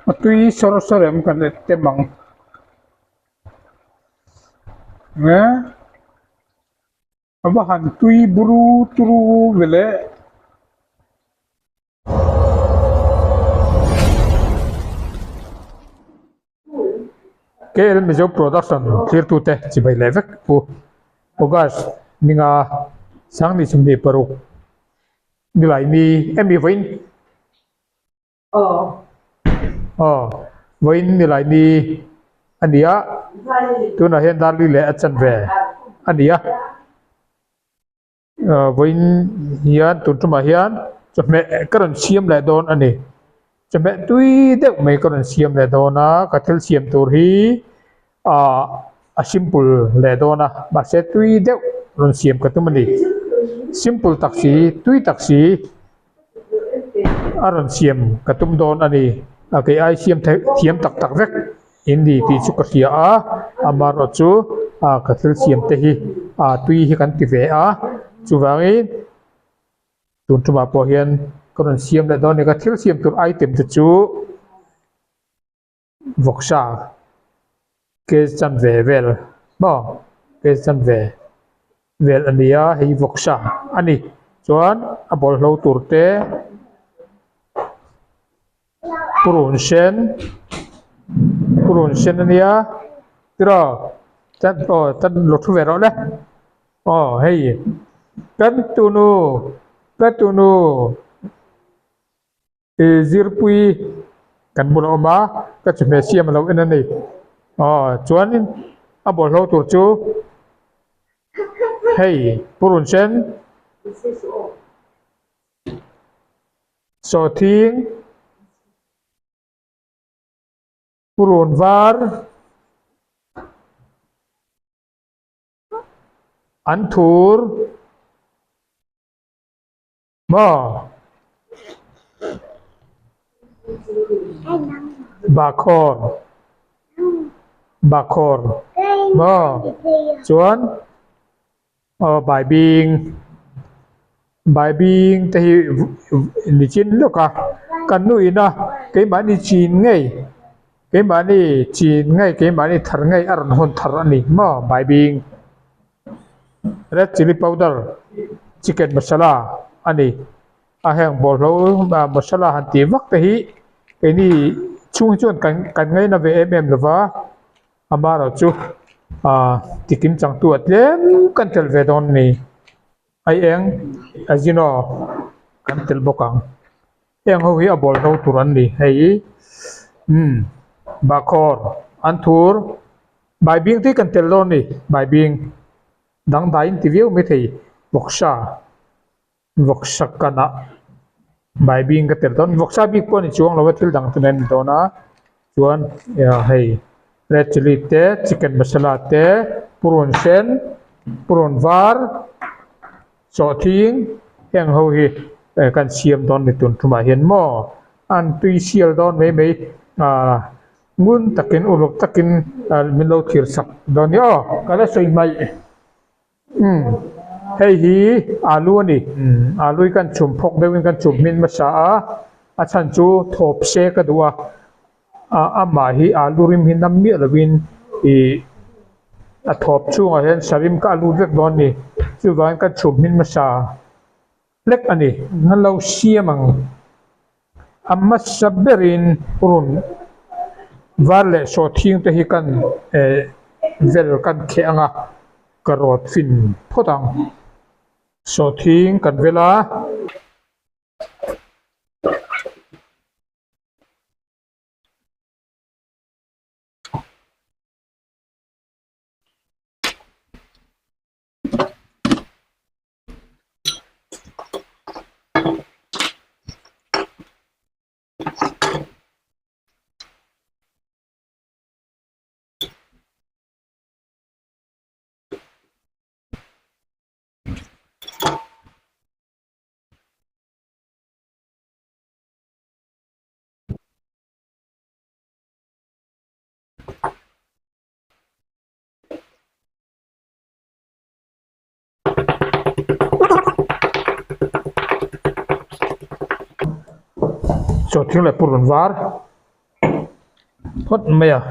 A tui sawr sawr em kan tem ang nge a va han tui buru turu ve le. KL Mizo Production thlirtute chibai leh vek pu August ninga Sangni 26 Nilaini emi vawiin aw vawiin Nilaini a ni a tunah hian Darli leh a chanve a ni a. Vawiin hian tun tumah hian chawhmeh ka rawn siam leh dawn a ni. Chawhmeh tui deuh mai ka rawn siam leh dawn a, ka thil siam tur hi ah a simple leh dawn a, mahse tui deuh rawn siam ka tum a ni. Simple tak si, tui tak si a rawn siam ka tum dawn a ni. A kei ai siam theih thiam tak tak vek. In ni tih chu ka hria a, amaherawhchu ah ka thil siam te hi ah tui hi kan ti ve a, chuvangin tun tumah pawh hian ka rawn siam leh dawn a ni. Ka thil siam tur item te chu vawksa ke chanve vel maw ke chanve vel a ni a, hei vawksa a ni. Chuan a bawlhlo tur te. Purun sen purun sen a nia tiraw tan aw tan lo thu ve rawh le aw hei kan tunu ka tunu ih zirpui kan bulah a awm a ka chawhmeh siam a lo en a ni aw chuanin a bawlhlo tur chu hei purun sen. Sawhthing, purun var, an thur maw bahkhawr bahkhawr maw chuan. Aw baibing baibing te hi nichin lawk a kan nu ina keimahni chin ngei keimahni chin ngei keimahni thar ngei a rawn hawn thar a ni maw baibing red chilli powder chicken masala a ni a heng bawlhlo masala han tih vak te hi keini chhung hi chuan kan kan ngaina ve em em lova. Amaherawhchu ah tikim changtu ah tlem kan tel ve dawn a ni. Ai eng Ajino kan tel bawk ang. Heng ho hi a bawl ho tur an ni. Hei umm bahkhawr an thur baibing te hi kan tel dawn a ni. Baibing dangdai in ti viau maithei vawksa. Vawksa kanah baibing ka tel dawn vawksa bik pawh a ni chuang lo a thil dang te mai a ni dawn a chuan hei red chilli te chicken masala te purun sen purun var sawhthing heng ho hi kan siam dawn a ni tun tumah hian maw an tui sial dawn mai mai ahh ngun takin uluk takin min lo thlir sak dawn a ni aw ka la sawi hmaih. Umm hei hi alu a ni umm alu hi kan chhum phawk deuhin kan chhum hmin hmasa a a chhan chu thawp se ka duh a ah amah hi alu rim hi nam miah lovin ih a thawp chhungah hian sarim kha a lut vek dawn a ni chuvangin kan chhum hmin hmasa hlek a ni an lo siam ang a hmasa berin run var leh sawhthing te hi kan eh vel kan kheh ang a ka rawt fin phawt ang sawhthing kan vel a. Chaw thing leh purun var. Phawt mai a.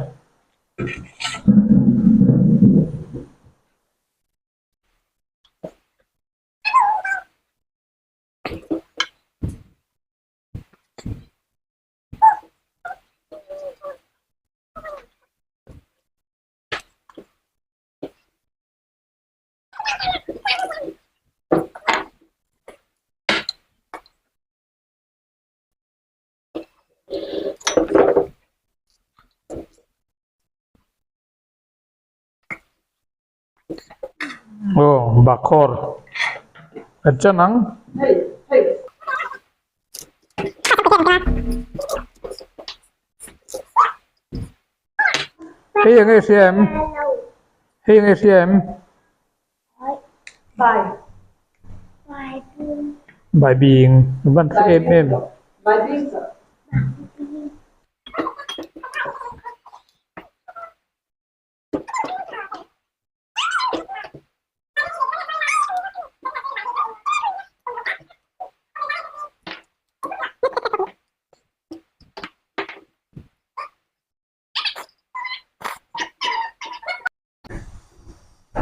Aw bahkhawr kan chan ang. Hei eng nge hria em? Hei eng nge hria em? Bai bing van hre em em.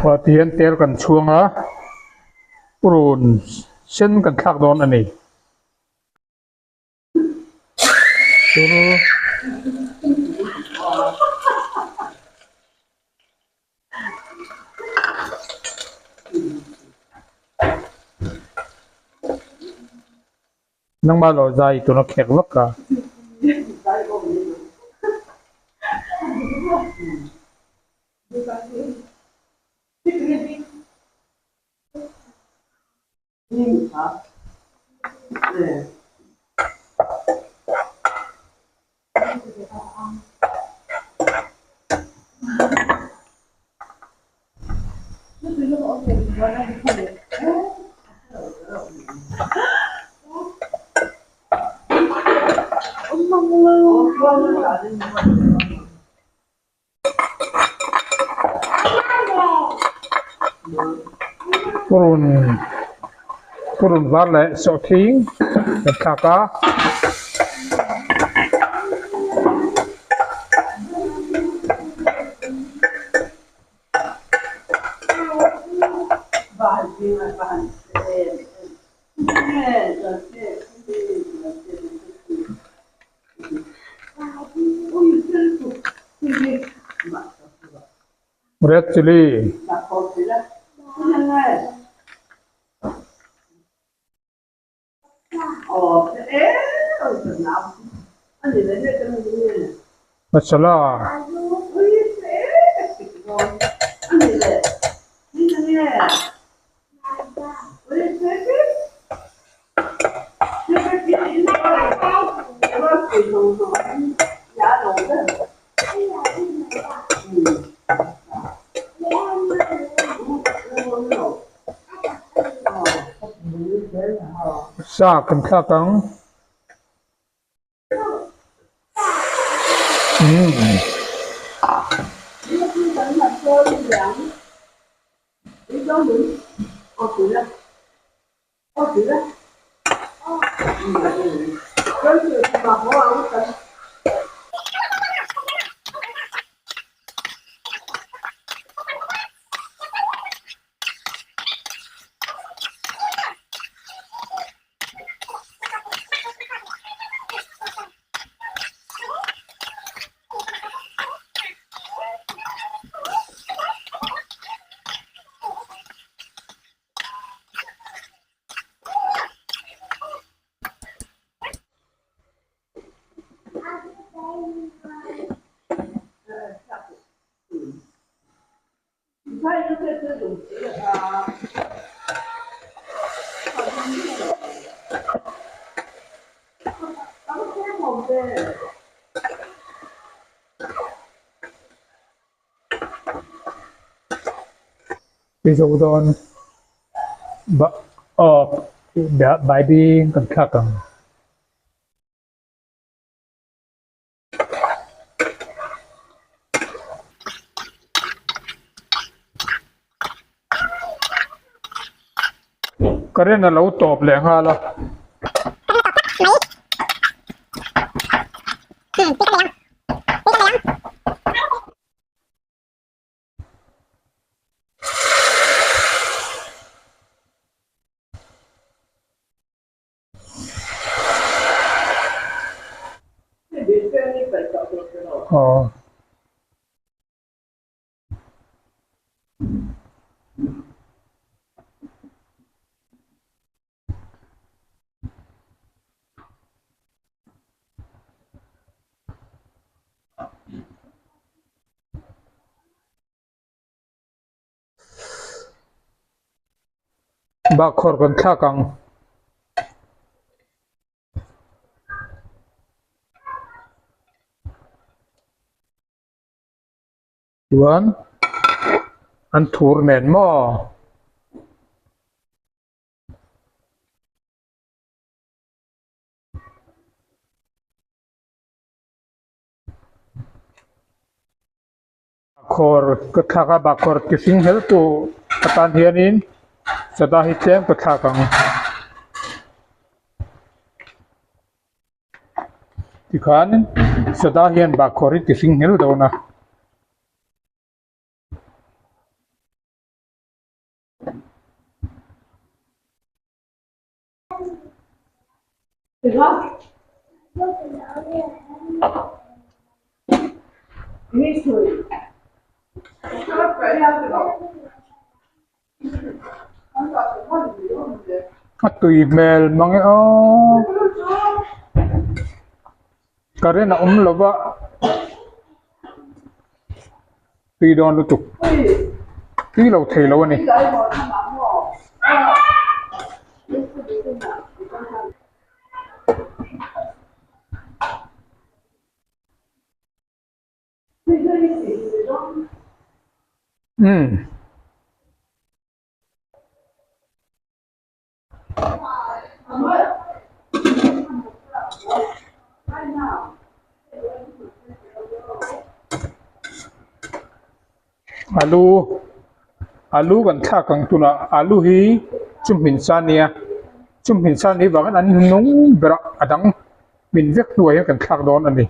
Aw tihian tel kan chhuang a purun sen kan thlak dawn a ni. Nangmah lo zai tuna khek vak a. Purun purun var leh sawhthing kan thlak a. Red chilli masala Sa kan thlak ang. Ti zo dawn aw baibing kan thlak ang. Current a lo tawp leh nghal a. Aw. Bahkhawr kan thlak ang. Chuan an thur nen maw? Bahkhawr ka thlak a bahkhawr ti hring hel tu atan hianin sada hi tlem ka thlak ang. Tikhan sada hian bahkhawr hi ti hring hel dawn a. A tui hmel mang e aw current a awm lo va tui dawn lutuk tui lo thei lo a ni. Umm. Alu alu kan thlak ang tunah alu hi chu hmin sa a nia chu hmin sa anih vangin an hnung berah a dang hmin vek hnuai hian kan thlak dawn a ni.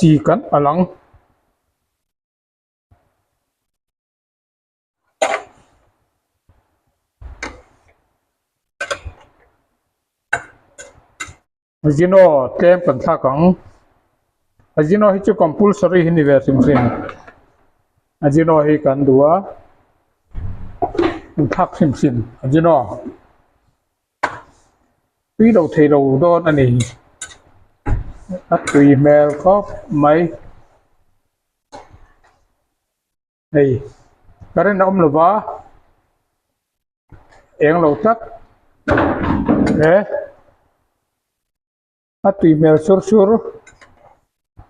Chi kan a lang. Azino tlem kan thlak ang Azino hi chu compulsory hi ni ve hrim hrim Azino hi kan duh a kan thlak hrim hrim Azino tui lo thei lo dawn a ni a tui hmel khawp mai. Hei current a awm lo va eng lo tlat he a tui hmel sur sur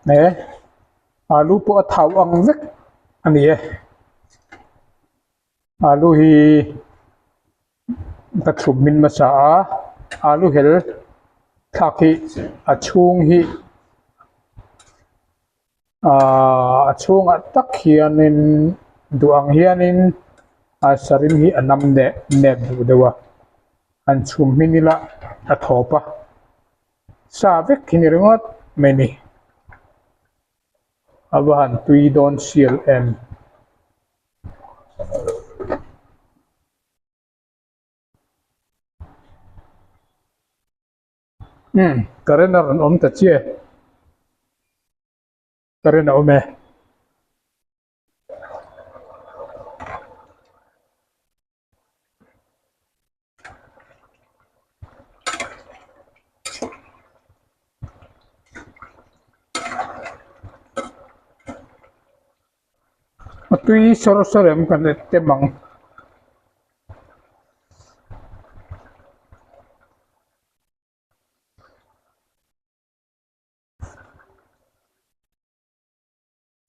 he alu pawh a thau ang vek a ni e alu hi ka chhum hmin hmasa a alu hel thlak hi a chhung hi. Ahh a chhungah tak hianin duh ang hianin a sarim hi a nam neh nep duh deuh a han chhum hmin ila a thawp a sa vek hi ni ringawt mai ni a va han tui dawn sial em. Umm current a rawn awm ta chiah e current a awm e. A tui sawr sawr em kan tem ang.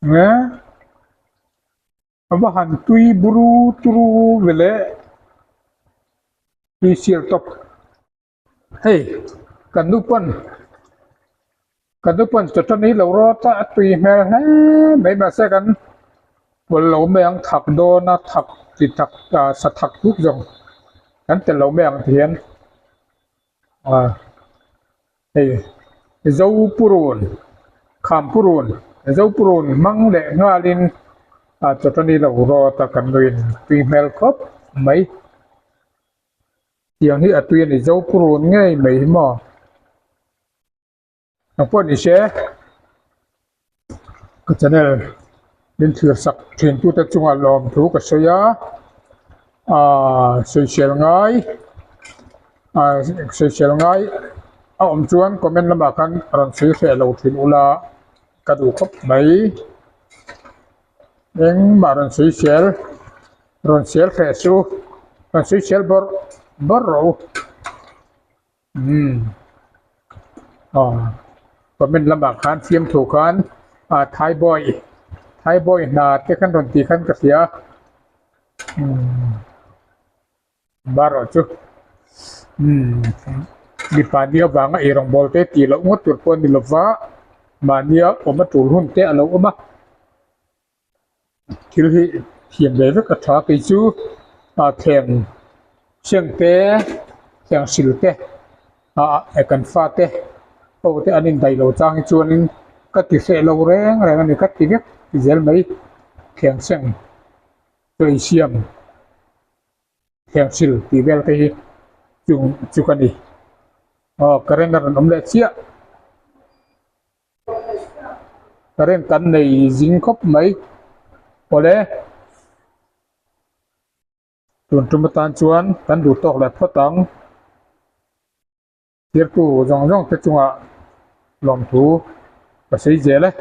Nge a va han tui buru turu ve le tui sial tawp. Hei kan nu pawn. Ka nupawn chawṭan hi lo rawt a, a tui hmel hle mai mahse kan pawlh lo mai ang thak dawn a thak ti thak ah sa thak tluk zawng kan telh lo mai ang ti hian ah hei zo purun kham purun zo purun hmang leh nghalin ah chawṭan hi lo rawt a kan nuin tui hmel khawp mai. Tiang hi a tui a ni zo purun ngei mai hi maw nang pawh ni se ka channel min thlir sak thin tute chungah lawm thu ka sawi a ahh sawisel ngai ahh sawisel ngai a awm chuan comment lamah khan rawn sawi hreh lo thin ula ka duh khawp mai engmah rawn sawisel. Rawn sel hreh chu rawn sawi sel bawrh bawrh rawh u umm aw comment lamah khan fiamthu khan ah thai boy thai boy hna te khan rawn tih khan ka hria umm marawh chu umm mipa nia vanga eirawngbawl te tih loh ngawt tur pawh a ni lova mahnia awm a tul hun te a lo awm a. Thil hi thiam ve vek a tha kei chu ah thleng seng te thleng sil te ah kan fa te ho te an indaih lo chang hi chuanin ka ti hreh lo reng reng a ni ka ti vek ti zel mai thleng seng chaw insiam thleng sil tih vel te hi chung chu ka ni aw current a rawn awm leh chiah. Current kan nei zing khawp mai awle tun tum atan chuan kan duh tawk leh phawt ang thirtu zawng zawng te chungah lawmthu ka sawi zel e.